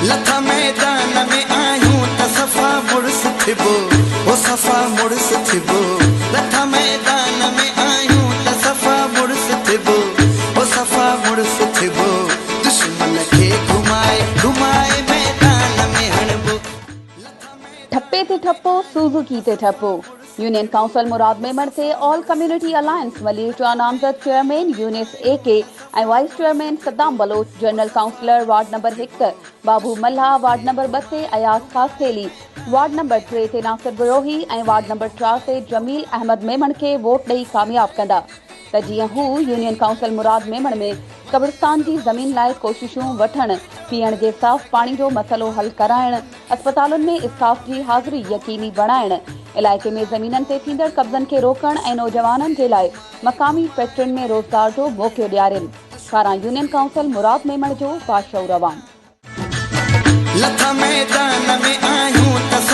لٿا ميدان ۾ آهيون ته صفا مڙس ٿبو، او صفا مڙس ٿبو. لٿا ميدان ۾ آهيون ته صفا مڙس ٿبو، او صفا مڙس ٿبو. دشمن کي گهمائي گهمائي ميدان ۾ هڻبو. ٺپي تي ٺپو، سوزوڪي تي ٺپو. يونين ڪائونسل مراد ميمڻ تي آل ڪميونٽي الائنس ملير جا نامزد chairman Younis A K ۽ vice chairman Saddam Baloch, general councillor ward number هڪ بابو ملاح، وارڊ نمبر ٻه تي اياز خاصخيلي، وارڊ نمبر ٽي تي ناصر بروهي ۽ وارڊ نمبر چار تي جميل احمد ميمڻ کي ووٽ ڏئي ڪامياب ڪندا ته جيئن هو يونين ڪائونسل مراد ميمڻ ۾ قبرستان جي زمين لاء ڪوششون وٺڻ، پيئڻ جي صاف پاڻي جو مسئلو حل ڪرائڻ، اسپتالن ۾ اسٽاف جي حاضري يقيني بڻائڻ، علائقي ۾ زمينن تي ٿيندڙ قبضن کي روڪڻ ۽ نوجوانن جي لاء مقامي فيڪٽرين ۾ روزگار جو موقعو ڏيارين. کاران يونين ڪائونسل مراد ميمڻ جو باشعور عوام. لٿا ميدان ۾ آهيون ته